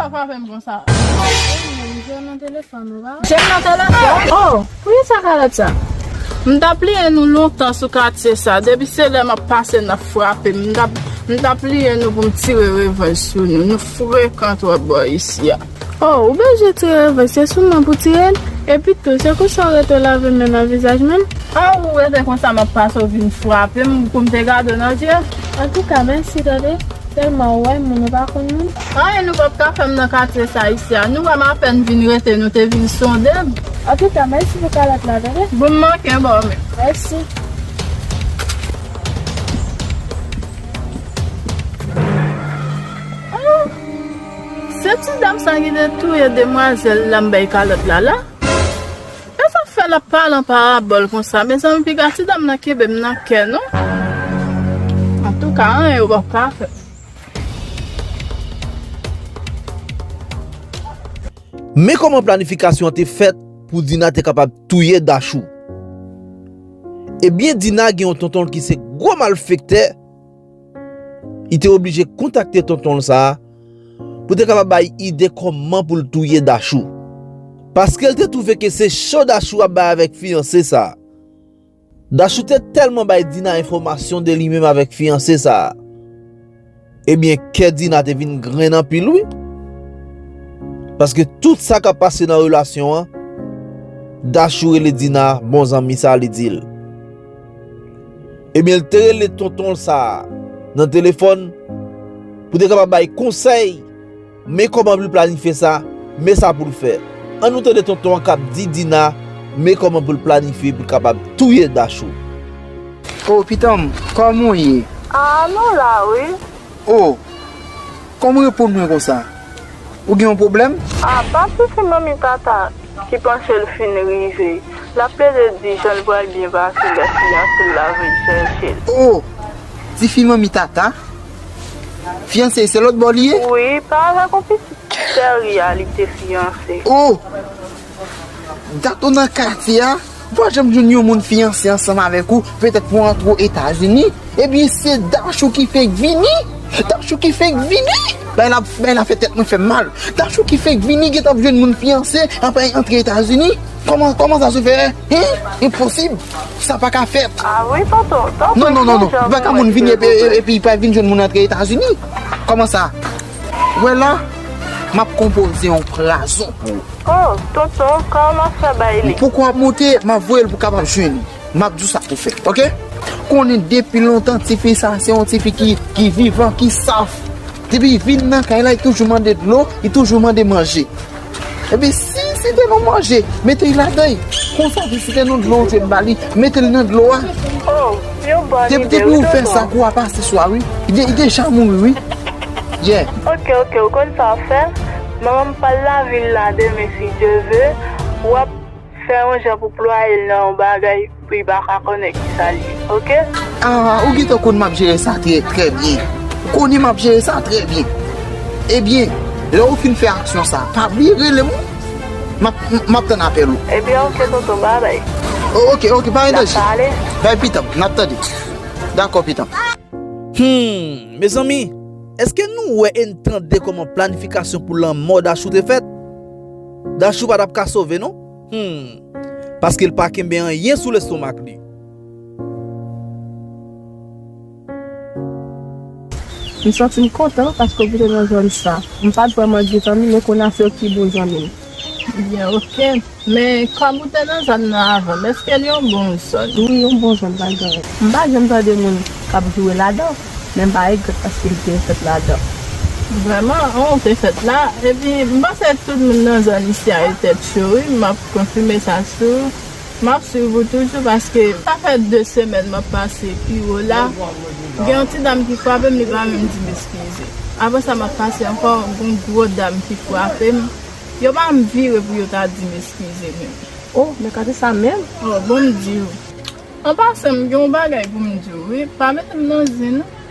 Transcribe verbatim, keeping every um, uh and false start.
Sa frape m konsa. Wi, m jwe nan telefòn ou pa wè? Jwe nan telefòn? Oh, poukisa kalòt sa? M t ap bliye nou lontan sou katye sa. Depi se lè m ap pase n ap frape m. M t ap, m t ap bliye nou pou m tire revanj sou nou. Nou frekan twòp bò isi a. Oh, ou bezwen tire revanj, se sou mwen pou tire l? Epi tou, se konsa w rete w lave men nan vizaj mwen? Ah, ou rete konsa m ap pase w vin frape m pou m te gade w nan je? Antouka, mèsi tande. Sèlman w wè moun, ou pa konn moun. Anyen nou p ap ka fè m nan katye sa isi a. Nou wè m apèn vin rete, nou te vin sonde m. Antouka, mèsi pou kalòt la tande. Bon, m manke ba w men. Mèsi. Ah, se ti dam sa ki te touye demwazèl la m bay kalòt la la. E sa k fè l ap pale an parabòl konsa? Mezanmi, piga ti dam nan kenbe m nan kè non. Antouka, anyen yo p ap ka fè. Men kòman planifikasyon an te fèt pou Dina te kapab touye Dachou. Ebyen, Dina gen yon tonton l ki se gwo malfektè. Li te oblije kontakte tonton l sa a pou te kapab bay ide kòman pou l touye Dachou. Paske l te twouve ke se cho Dachou ap bay avèk fiyanse sa a. Dachou te tèlman bay Dina enfòmasyon de li menm avèk fiyanse sa a. Ebyen, kè Dina te vin grenn anpil wi. Paske tout sa k ap pase nan relasyon an, Dachou rele Dina bon zanmi sa li di l. Ebyen, l te rele tonton l sa a nan telefòn pou te kapab bay konsèy, men kòman pou l planifye sa, men sa pou l fè. Ann nou tande tonton an k ap di Dina men kòman pou l planifye pou l kapab touye Dachou. O, pitanm, kòman w ye? Ah, nou la wi. O, kòman w reponn mwen konsa? Ou gen yon pwoblèm? Ah, pa ti fi manmi Tata ki panse l fin rive. L ap plede di jan l pral byen pase lè fiyanse l la vin chèche l. O, ti fi manmi Tata? Fiyanse se lòt bò li ye? Wi, pa avèk yon pitit sè Riyalite fiyanse. O! Dat ou nan katye a, ou pa janm jwenn yon moun fiyanse ansanm avèk ou, petèt pou antre w Etazini. Ebyen, se Dachou ki fèk vini. Dachou ki fèk vini. Bagay la, bagay la fè tèt mwen fè m mal. Dachou ki fèk vini, gentan ap jwenn moun fiyanse, apre antre Etazini. Kòman, kòman sa se fè? Hein? Enposib. Sa pa ka fèt. Ah wi, tonton. Non, non, non, non. Ou pa ka moun vini epi, epi pa vin jwenn moun antre Etazini. Kòman sa? Wè la, m ap konpoze yon prazon pou ou. Oh, tonton, kòman w ap fè bay li? Poko ap monte, m ap voye l pou w kapab jwenn li. M ap di w sa pou fè, oke? Konnen depi lontan, tifi sa, se yon tifi ki, ki vivan, ki saf. Depi li vin nan kay la, li toujou mande dlo, li toujou mande manje. Epi si, si te nan manje, mete l ladan l. Konsa tou, si te nan dlo, ou jwenn ba li, mete l nan dlo a. Oh, yon bòn ide wi, tonton. Depi, depi ou fè sa, kou a pase sou a, wi. Li de-, li deja mouri, wi. Yeah. Oke, oke, ou konn sa w ap fè? Manman m pral lavil la demen, si Dye ve. W ap fè yon jan pou plwaye l nan yon bagay pou li pa ka konnen kisa l ye, oke? Ah, ou gentan konn m ap jere sa trè, trè byen. Ou konnen m ap jere sa trè byen. Ebyen, lè ou fin fè aksyon sa, pa bliye rele m, wi. M ap, m ap tann apèl ou. Ebyen, oke, tonton, babay. O, oke, oke, pa gen danje. N ap pale. Bay pitanm, n ap tande. Dakò, pitanm. Hmm, mezanmi, èske nou wè e n tande kòman planifikasyon pou lanmò Dachou te fèt? Dachou pa t ap ka sove, non. Hmm, paske l pa kenbe anyen sou lestomak li. M santi m kontan paske w kite nan zòn sa. M pa t vrèman gen zanmi, men kounye a se yo ki bon zanmi m. Byen, oke. Men kòm ou te nan zòn nan avan, èske l yon bon zòn? Wi, yon bon zòn, pa gen anyen. M pa janm tande moun k ap joure ladan, men m pa regrèt paske m te fèt ladan. Vrèman, an, ou te fèt la. Epi, m panse tout moun nan zòn isi a yo tèt cho, wi. M ap konfime sa sou ou. M ap swiv ou toujou paske sa fè de semèn m ap pase pi wo la. Gen yon ti dam ki frape m, li pa menm di m eskize. Apre sa, m ap pase ankò, gen yon gwo dam ki frape m. Yo pa m vire pou yo ta di m eskize menm. Oh, men gade sa menm. Oh, bon m di w. An pasan, m gen yon bagay pou m di w, wi. Pa mete m nan zen, non.